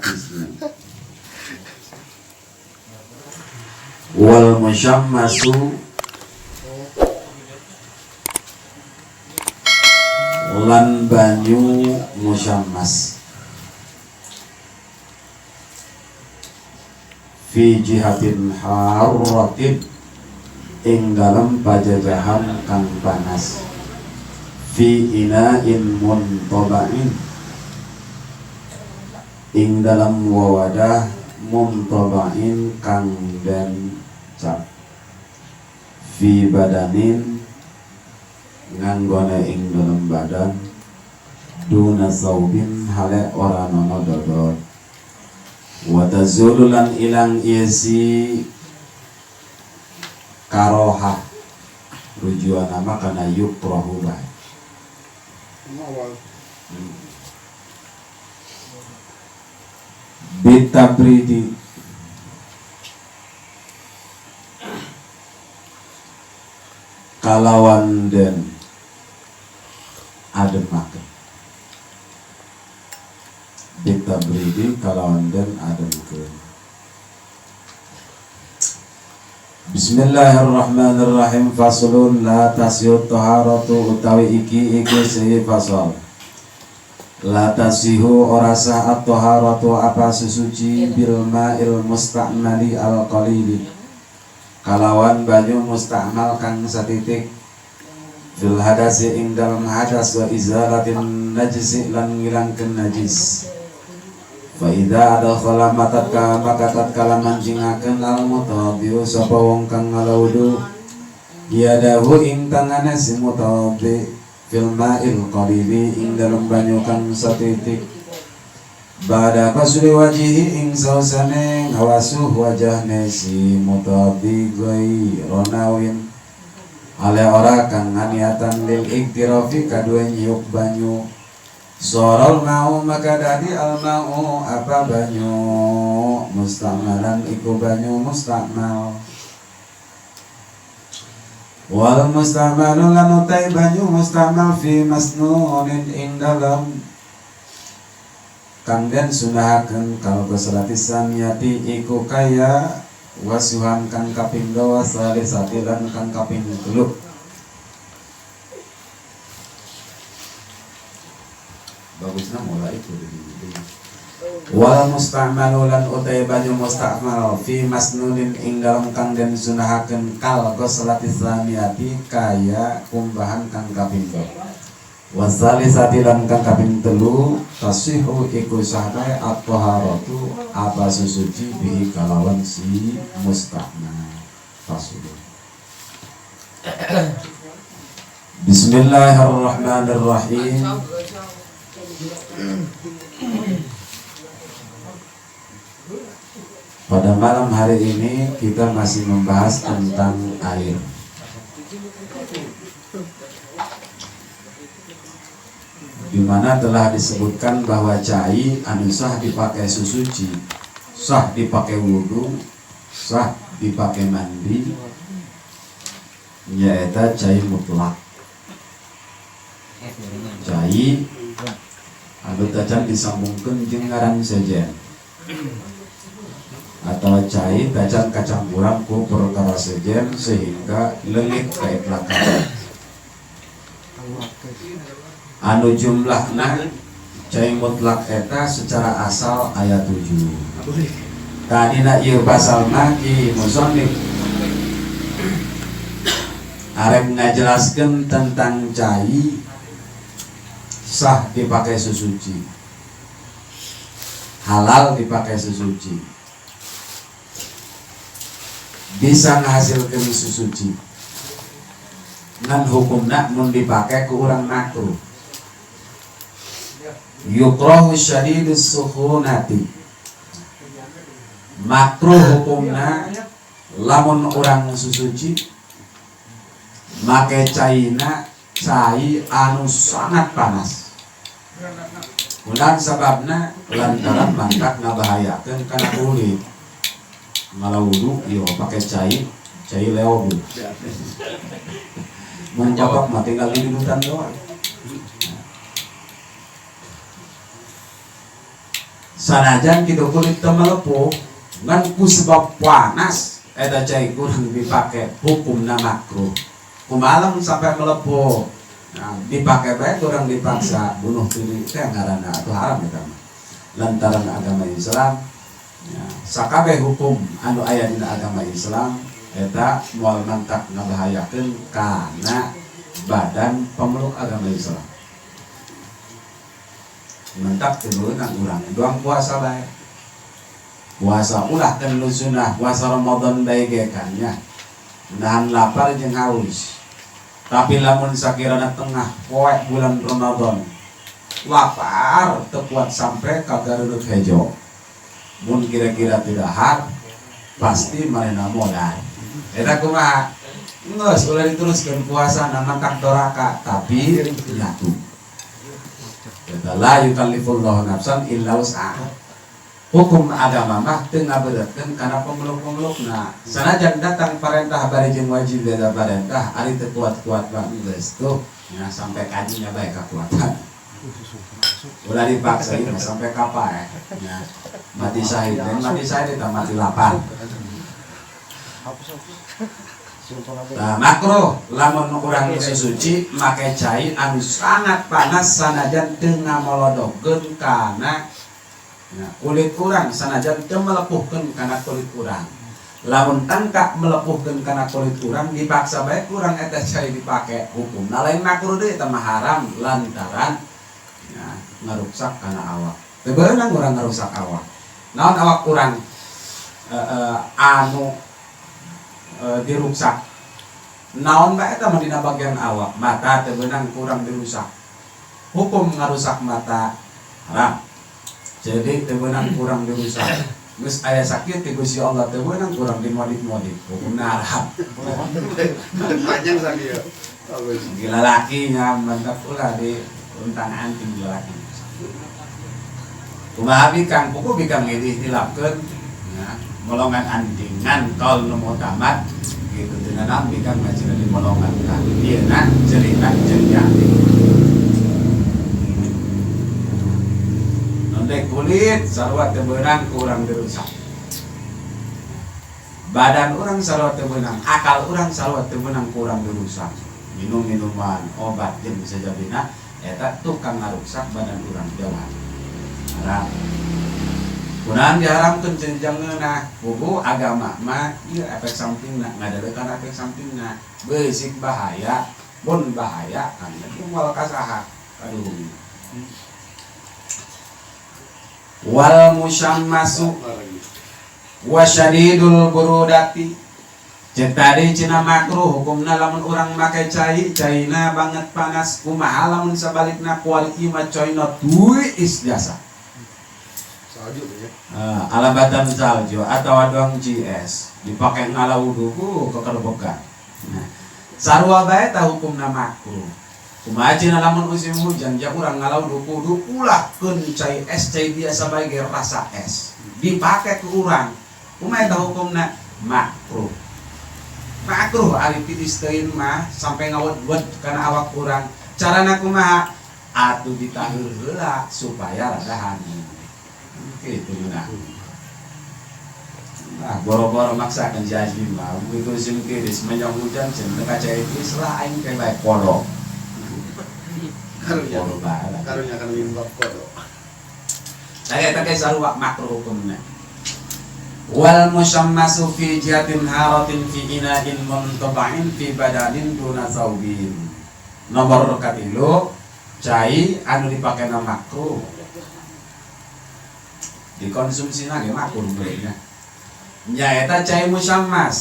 hadisnya. Wal musyammasu lan banyu musyammas fi jihatin harratin ing dalem pajajahan kang panas fi ina'in muntaba'in ing dalem wawadah muntaba'in kang den cap fi badanin nganggone ing dalem badan duna saubin hale ora nono dodot wa tazulu lan ilang isi karohah rujuan nama kana yukrahu bae. Bitabridi kalawan den ademaken, bitabridi kalawan den ademkeun. Bismillahirrahmanirrahim. Faslun la tasyut taharatu utawi iki iku sih fasal. La tasihu ora sah at-taharatu apa sesuci bil ma'il musta'mali al qalili kalawan banyu musta'mal kang satitik fil hadasi ing dalem hadas wa izalatin najisi lan ngilangkeun najis. Fa idza adkhala matatka maka tatkala manjingakeun al mutawaddi sapa wong kang ngalawudu yadahu ing tangane si mutawaddi fil ma'il qalili ing dalem banyu kang satitik bada basri wajihi ing sausane ngawasuh wajahne si mutawaddi ghaironawin ale ora kang nganiatan lil iktirafi kadue nyiuk banyu. Sorol mau maka dadi al mau apa banyu musta'malan iku banyu musta'mal. Wal musta'malu lan utai banyu musta'mal fi masnunin ing dalem kang den sunahaken kal ghuslati samiyati iku kaya wasuhan kang kaping 2 salisati lan kang kaping 3. Bagusnya mulai itu. Wal musta'malu lan utai banyu musta'mal fi masnunin ing dalem kang den sunahaken kal ghuslati samiyati kaya kumbahan kang kaping 2. Wasalisati lan kang kaping 3 tasihu iku sah bae at-taharatu apa sesuci bihi kalawan si musta'mal. Fasul. Bismillahirrahmanirrahim. Pada malam hari ini kita masih membahas tentang air. Di mana telah disebutkan bahwa cai anu sah dipakai susuci, sah dipakai wudu, sah dipakai mandi, nyaeta cai mutlak. Cai anu tacan disambungkeun jeung ngaran sejen atau cai tacan kacampuran ku perkara sejen sehingga leungit kaitlakan. Anu jumlahna cai mutlak eta secara asal ayat 7. Tadina ieu pasalna ki musannif arep ngajelaskeun tentang cai sah dipakai sesuci, halal dipakai sesuci, bisa ngahasilkeun sesuci, ngan hukumna mun dipake ku urang makruh. Yukrahu syadidus sukhunati, makruh hukumna lamun urang susuci make caina cai anu sangat panas. Kunaon sababna lantaran mantak ngabahayakeun kana kulit. Malah wudu ieu pake cai, cai leog. Mun bapak mah tinggal di dudutan doang. Sanajan kitu kulit teu melepuh, ngan ku sebab panas eta cai kurang dipake, hukumna makruh. Kumaha lamun sampai melepuh? Nah, dipake bae kurang dipaksa, bunuh diri teh ngaranna atuh, haram eta mah. Lantaran agama Islam ya, sakabeh hukum anu aya dina agama Islam eta moal mantak ngabahayakeun kana badan pemeluk agama Islam. Mentak teu meunang urang doang puasa bae. Puasa ulah kan nu sunah, puasa Ramadan bae ge kan nya. Nahan lapar jeung haus. Tapi lamun sakirana tengah poe bulan Ramadan lapar teu kuat sampai ka gareunut hejo. Mun kira-kira tidak har pasti manehna modal. Eta kumaha? Geus ulah diteruskeun puasa, mantak doraka tapi nyatu. Eta la yukallifullahu nafsan illa wus'aha. Hukum agama mah teu ngaberatkeun kana pemeluk-pemelukna. Sanajan datang parentah bari jeung wajib beda parentah, ari teu kuat-kuat mah geus tuh ya, sampai kajinya bae kakuatan. Ulah dipaksa ieu sampai kapan ya. Mati syahid, dan mati syahid eta mati lapar. Nah, makruh lamun urang suci make cai anu sangat panas sanajan teu ngamolodogkeun kana ya, kulit urang, sanajan teu melepuhkeun kana kulit urang. Lamun tangkap melepuhkeun kana kulit urang, dipaksa bae kurang eta cai dipake, hukumna lain makruh deui, eta mah haram lantaran ya, ngaruksak kana awak. Teu beunang urang ngarusak awak. Naon awak urang anu diruksak? Naon bae eta mah dina bagian awak, mata teu beunang kurang dirusak. Hukum ngarusak mata haram. Jadi teu beunang kurang dirusak. Geus aya sakit ti Gusti Allah, teu beunang kurang dimodif-modif. Hukumna haram. Panjang sakit ya. Bagus. Gila lakinya mantap, ulah di untang anting lalaki. Kumaha bikang buku bikang ngidihtilafkeun ya, molongan antingan kal nu muktamad gitu cenah naon bikang mah cenah di molongan ka ieu na cerita jeung anting. Nonde kulit sarua teu beunang ku urang dirusak. Badan urang sarua teu beunang, akal urang sarua teu beunang ku urang dirusak. Minum minuman, obat jeung sajabina eta tukang ngarusak badan urang, jauhan. Haram. Kunaon diharamkeun cenah ngeunah? Buku agama mah ieu efek sampingna, ngadelekan efek sampingna. Beusik bahaya, mun bahaya kan moal kasaha kaduhung. Wal musyammasu wa syadidul burudati. Cek tadi cenah makruh hukumna lamun urang make cai, caina banget panas. Kumaha lamun sabalikna kuari ieu mah caina tiis biasa? Salju tuh ya. Alabatan salju atau doang GS dipakai ngalawudu ku kekerbokan. Nah, sarua bae tah hukumna makruh. Kumaha cenah lamun musim hujan ja urang ngalawudu kudu ulah keun cai es, cai biasa bae ge rasa es. Dipake ku urang. Kumaha eta hukumna? Makruh. Makruh ari tiis teuing mah sampai ngawed-wed kana awak urang. Carana kumaha? Atuh ditaheur heula supaya rada haneut. Gitu nah. Nah, boro-boro maksa kan jadi mah. Begitu musim tiris semenjak hujan cenah ka cai tiis lah aing teh bae kodok. Karunya. Kodok bae. Karunya kan limbah kodok. Nah, eta ge sarua makruh hukumna. Wal musyammasu fi jihatin haratin fi ina'in muntaba'in fi badanin duna saubin. Nomor katilu, cai anu dipake na makruh. Dikonsumsi ge makruh beulina. Nyaeta cai musyammas.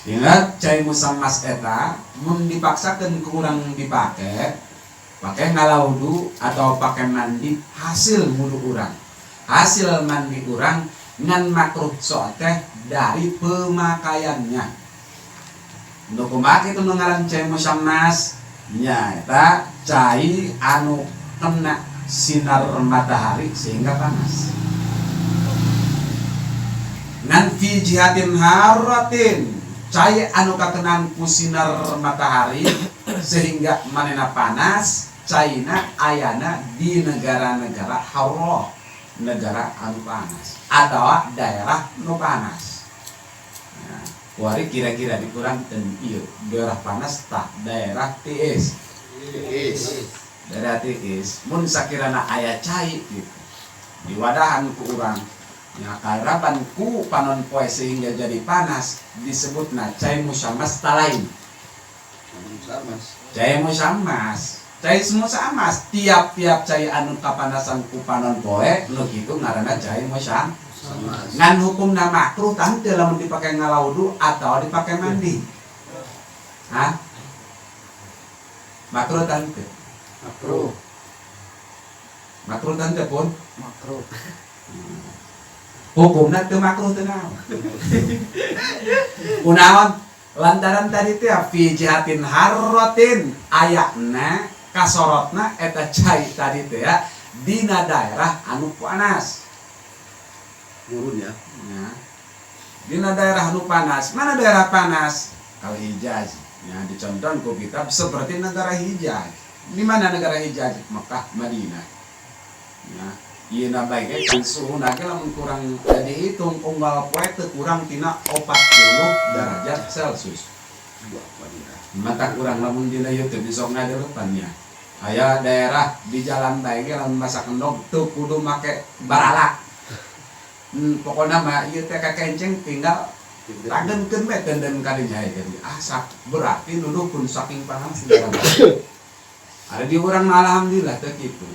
Ingat, cai musyammas eta mun dipaksakeun ku urang dipake, pake ngalaudu atau pake mandi, hasil wudu urang. Hasil mandi urang ngan makruh sok teh dari pemakaiannya. Nu kumaha kitu nu ngaran cai musyammas? Nyaeta cai anu kena sinar matahari sehingga panas. Ngan fi jihatin haratin, cai anu kakenan ku sinar matahari sehingga manena panas, caina ayana di negara-negara harrah. Negara anu panas atau daerah nu panas. Nah, kuari kira-kira dikuranten ieu daerah panas tah daerah tiis. Tiis. Daerah tiis mun sakirana aya cai gitu. Diwadahan ku urang nya karapan ku panon poe sehingga jadi panas disebutna cai musyammas talain. Musyammas. Cai musyammas. Cai musyammas tiap-tiap cai anu kapanasan ku panon poe nu kitu ngaranna cai musyammas. Ngan hukumna makruh tah teu lamun dipake ngalaudu atau dipake mandi. Hah? Makruh tah teu? Makruh. Makruh tah teu pun? Makruh. Hukumna teu makruh teu naon. Kunaon? Lantaran tadi teh fi jihatin harratin ayana kasorotna eta cai tadi teh ya dina daerah anu panas. Turun ya. Ya. Dina daerah anu panas. Mana daerah panas? Kalau Hijaz. Ya, dicontohkan ku kitab seperti negara Hijaz. Di mana negara Hijaz? Mekah, Madinah. Ya. Ieu na bae ge kan suhuna ge lamun kurang dihitung unggal poe teu kurang tina 40 derajat Celcius. Mata kurang lamun dina YouTube sok ngadeuleupan nya. Aya daerah di jalan bae ge lamun masak endog teu kudu make barala. Pokona mah ieu teh kakenceng tinggal tagenkeun we denden kadinya jadi asap berarti nuduhkeun saking panas. Ada di urang mah alhamdulillah teu kitu.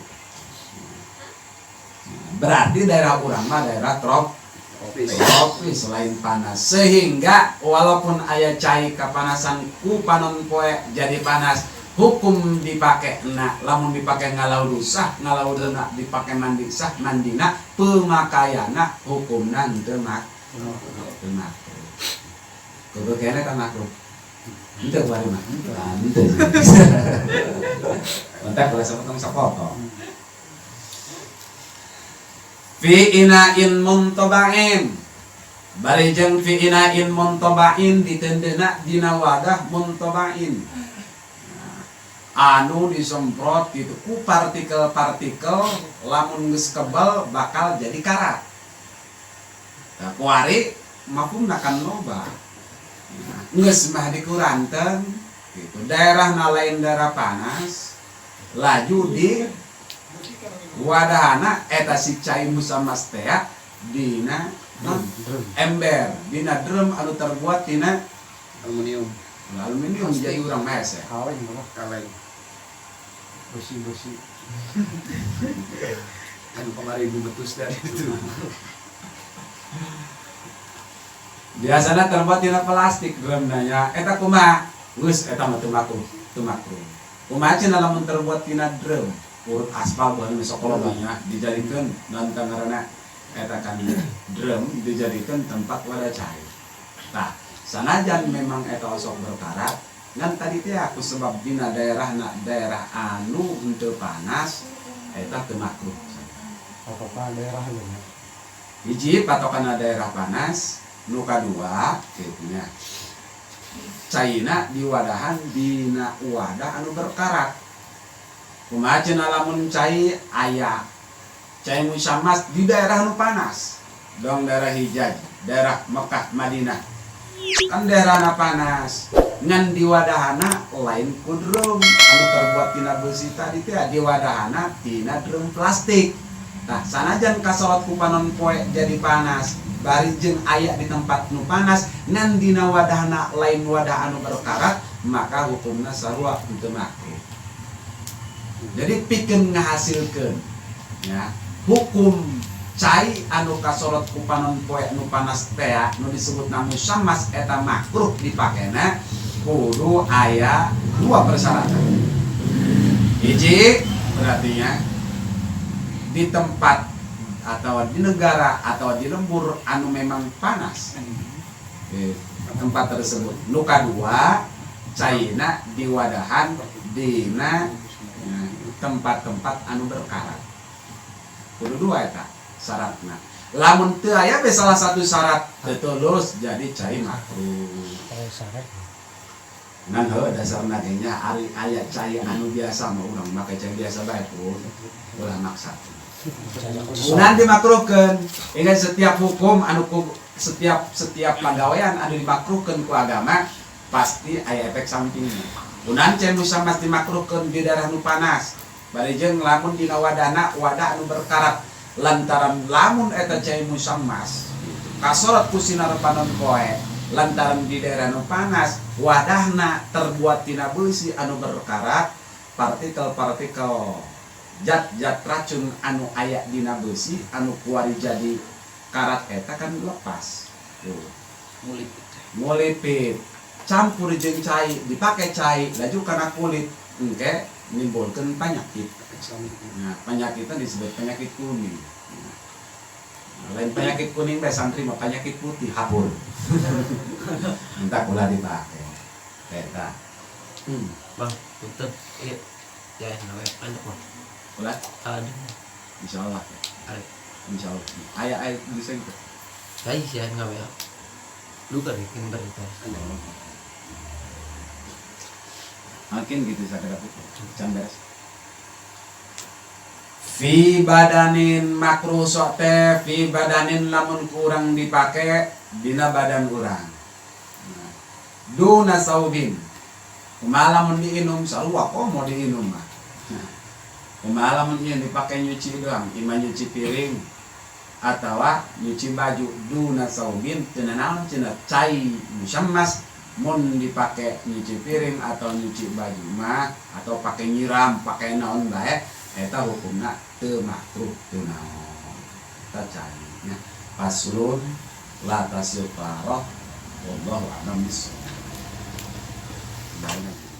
Berarti daerah urang mah daerah tropis. Tropis selain panas. Sehingga walaupun aya cai kapanasan ku panon poe jadi panas, hukum dipake na lamun dipake ngalaudu sah, ngalauduna dipake mandi sah, mandina pemakaianna hukumna henteu makruh. Kudu kene kan makruh. Henteu bari mah. Henteu. Entar boleh sepotong sepotong. Fi ina'in muntoba'in. Bari jeung fi ina'in muntoba'in ditendena dina wadah muntoba'in. Anu disemprot gitu ku partikel-partikel lamun geus kebal bakal jadi karat. Nah, kuari mafhumna kan loba. Geus mah dikuranten gitu. Daerahna lain daerah panas laju di wadahana eta si cai musammas teh dina ember, dina drum anu terbuat tina aluminium. Aluminium jadi urang mah hese. Kaleng apa? Kaleng. Besi-besi. Kan kemarin betus dari itu. Biasana terbuat tina plastik drumna nya. Eta kumaha? Geus eta mah teu makruh, teu makruh. Kumaha cenah lamun terbuat tina drum? Urut aspal baheula nu sok loba nya dijadikeun naon tah ngaranna eta kan drum dijadikeun tempat wadah cai. Tah, sanajan memang eta osok berkarat, ngan tadi teh aku sebab dina daerahna daerah anu henteu panas eta teu makruh. Patokan daerah nya. Hiji patokan daerah panas, nu kadua kitu nya. Caina diwadahan dina wadah anu berkarat. Kumaha cenah lamun cai aya cai musyammas di daerah anu panas, dong daerah Hijaz, daerah Mekah, Madinah. Kan daerahna panas, ngan diwadahana lain ku drum anu terbuat tina besi tadi teh diwadahana tina drum plastik. Tah sanajan kasorot ku panon poe jadi panas, bari jeung aya di tempat nu panas ngan dina wadahna lain wadah anu berkarat, maka hukumna sarua henteu makruh. Jadi pikeun ngahasilkeun ya hukum cai anu kasorot ku panon poe nu panas teh nu disebutna musyammas eta makruh dipakena kudu aya dua persyaratan. Hiji berarti nya di tempat atau di negara atau di lembur anu memang panas tempat tersebut. Nu kadua caina diwadahan dina tempat-tempat anu berkarat. Kudu dua eta syaratna. Lamun teu aya be salah satu syarat teu tulus jadi cai makruh. Ngan heuh dasarna ge nya ari aya cai anu biasa mah urang make cai biasa bae pun ulah maksa. Nanti makruhkeun. Ingat, setiap hukum anu setiap setiap pagawean anu dimakruhkeun ku agama pasti aya efek sampingnya. Kunaon cai musyammas dimakruhkeun di daerah nu panas? Bari jeung lamun dina wadana wadah anu berkarat, lantaran lamun eta cai musyammas kasorot ku sinar panon poe, lantaran di daerah nu panas wadahna terbuat tina besi anu berkarat, partikel-partikel zat-zat racun anu aya dina besi anu kuari jadi karat eta kan lepas tuh. Mulit. Ngulipit campur jeung cai, dipake cai laju kana kulit, engke nimbulkeun penyakit. Nah, penyakitnya disebut penyakit kuning. Nah, lain penyakit kuning bae, santri mah penyakit putih hapur. Entah ulah dipake eta. Bang, punten. Iya. Ya, namanya anak mah. Ulah. Ada. Insyaallah. Ada. Insyaallah aya aya bisa gitu. Saya sih nggak ya. Luka deh berita. Makin gitu sakit can beres. Fi badanin makruh sok teh fi badanin lamun kurang dipake dina badan urang. Nah, duna saubin. Kumaha lamun diinum? Sarua komo diinum mah. Nah, kumaha lamun ieu dipake nyuci doang, ima nyuci piring atawa nyuci baju? Duna saubin teu naon cenah cai musyammas mun dipake nyuci piring atau nyuci baju mah, atau pake nyiram, pake naon bae, eta hukumna teu makruh teu naon eta cai nya. Faslun la tasihhu taharah, wallahu a'lam bissawab. Baik.